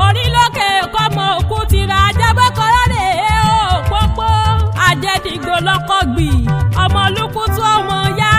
Orí lókè kọ́mọ òkú tira ajábọ́kọ́rọ́ rè é o pópó. Àjẹdìgbò lọ́kọ̀ gbì ọmọ olùkútù ọmọ yá.